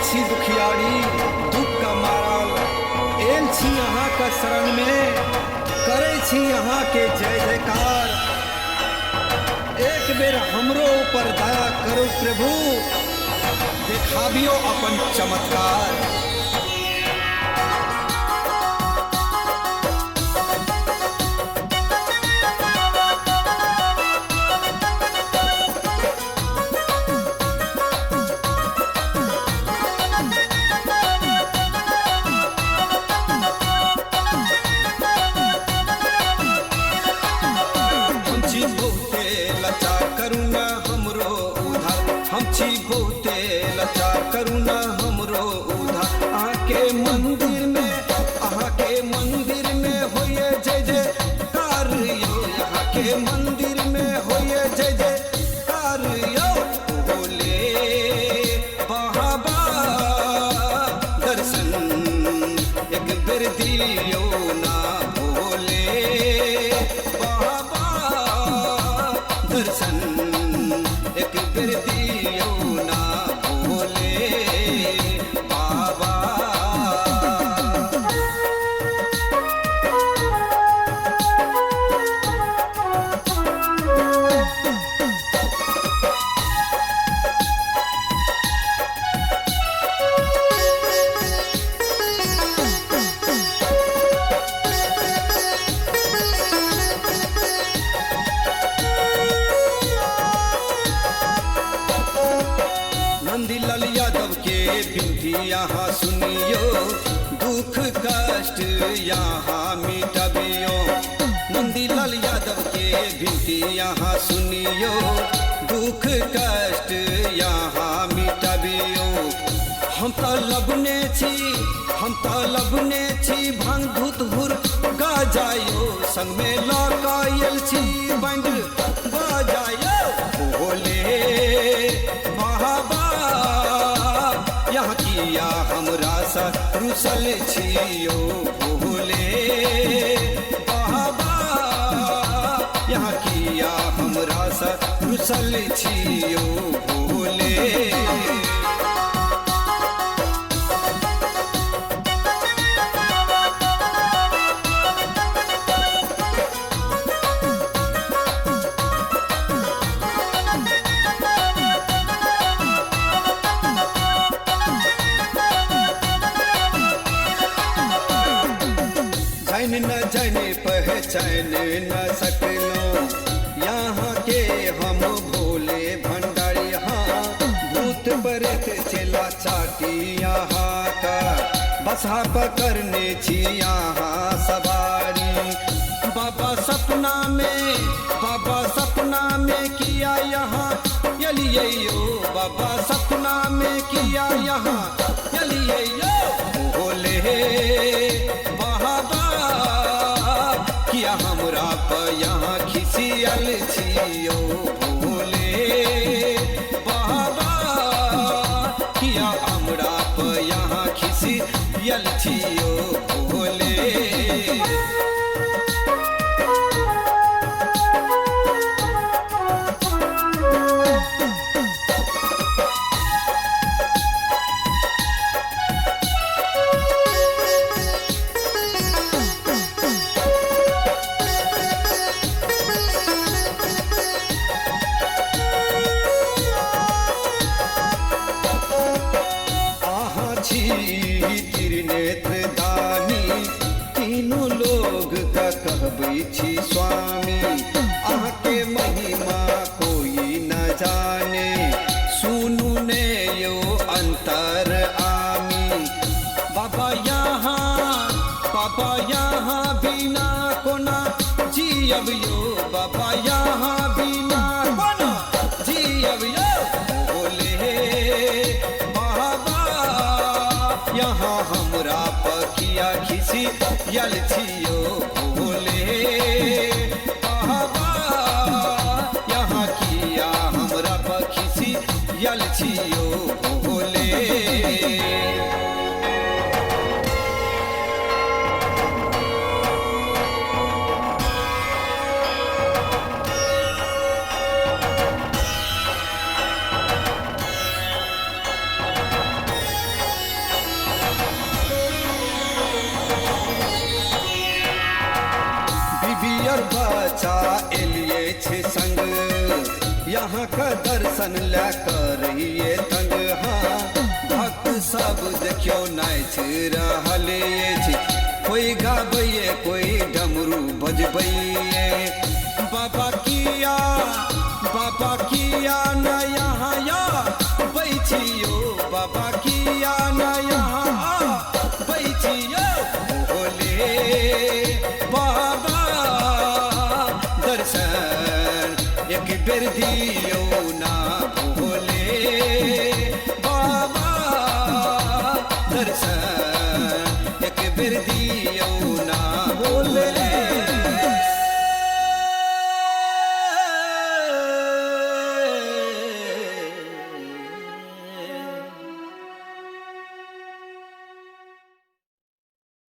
छी दुखियारी दुख का मारल, एल छी अहाँके शरणमे, करै छी अहाँके जय जयकार। एक बेर हमरो ऊपर दया करू प्रभु, देखाबियो अपन चमत्कार। हम छी बहुते लाचार, करुणा हमरो उधार। हम छी बहुते लाचार, करुणा हमरो उधार। अहाँके मंदिर में, अहाँके मंदिर में होइए जय जयकार यो। अहाँके मंदिर में होइए जय जयकार यो। भोले बाबा दर्शन एक बेर दियो ना। भोले बाबा दर्शन एक बेर दियो ना। भोले बाबा। नंदीलाल यादव के विनती यहाँ सुनियो, दुख कष्ट यहाँ मिटबियो। नंदीलाल यादव के विनती यहाँ सुनियो, दुख कष्ट यहाँ मिटबियो। हम तऽ लबने छी, हम तऽ लबने छी भांग धूत हुर गाजायो। संग में लऽ कऽ आयल छी बैंड बजायो। भोले बाबा यहाँ किया हमरा सँ रुसल छियो। भोले बाबा यहाँ किया हमरा सँ रुसल छियो। भोले। जान न जाने पहचान न सकलो यहाँ के हम भोले भंडारी। हाँ भूत प्रेत चेला चाटी यहाँ का, बसहा पकड़ने छी यहाँ सवारी। बाबा सपना में, बाबा सपना में किया यहाँ एलिए यो। बाबा सपना में किया यहाँ एलिए यो। भोले बाबा किया हमरा पर यहाँ खिसियल छियो। भोले बाबा किया हमरा पर यहाँ खिसियल छियो। भोले। अहाँ छी त्रिनेत्र दानी, तीनू लोग का कहबै छी स्वामी। अहाँके महिमा कोई न जाने, सुनू ने यो अंतर आमी। बाबा यहाँ, बाबा यहाँ बिना कोना जियब यो। बाबा यहाँ बिना कोना जियब यो। भोले बाबा यहाँ हमरा पकिया खिसी यल छियो। भोले बाबा यहाँ किया हमरा पखिसी यल छियो। भोले। बीबी और बच्चा एलिए छे संग, यहाँ का दर्शन लै करिए तंग। हाँ भक्त सब देखियो नाचि रहल अछि, कोई गाबैये कोई डमरू बजबैये। बाबा किया बाबा किया न यहाँ या बैठियो, बाबा किया न यहाँ बैठियो। भोले बाबा दर्शन एक बेर दियो ना भोले।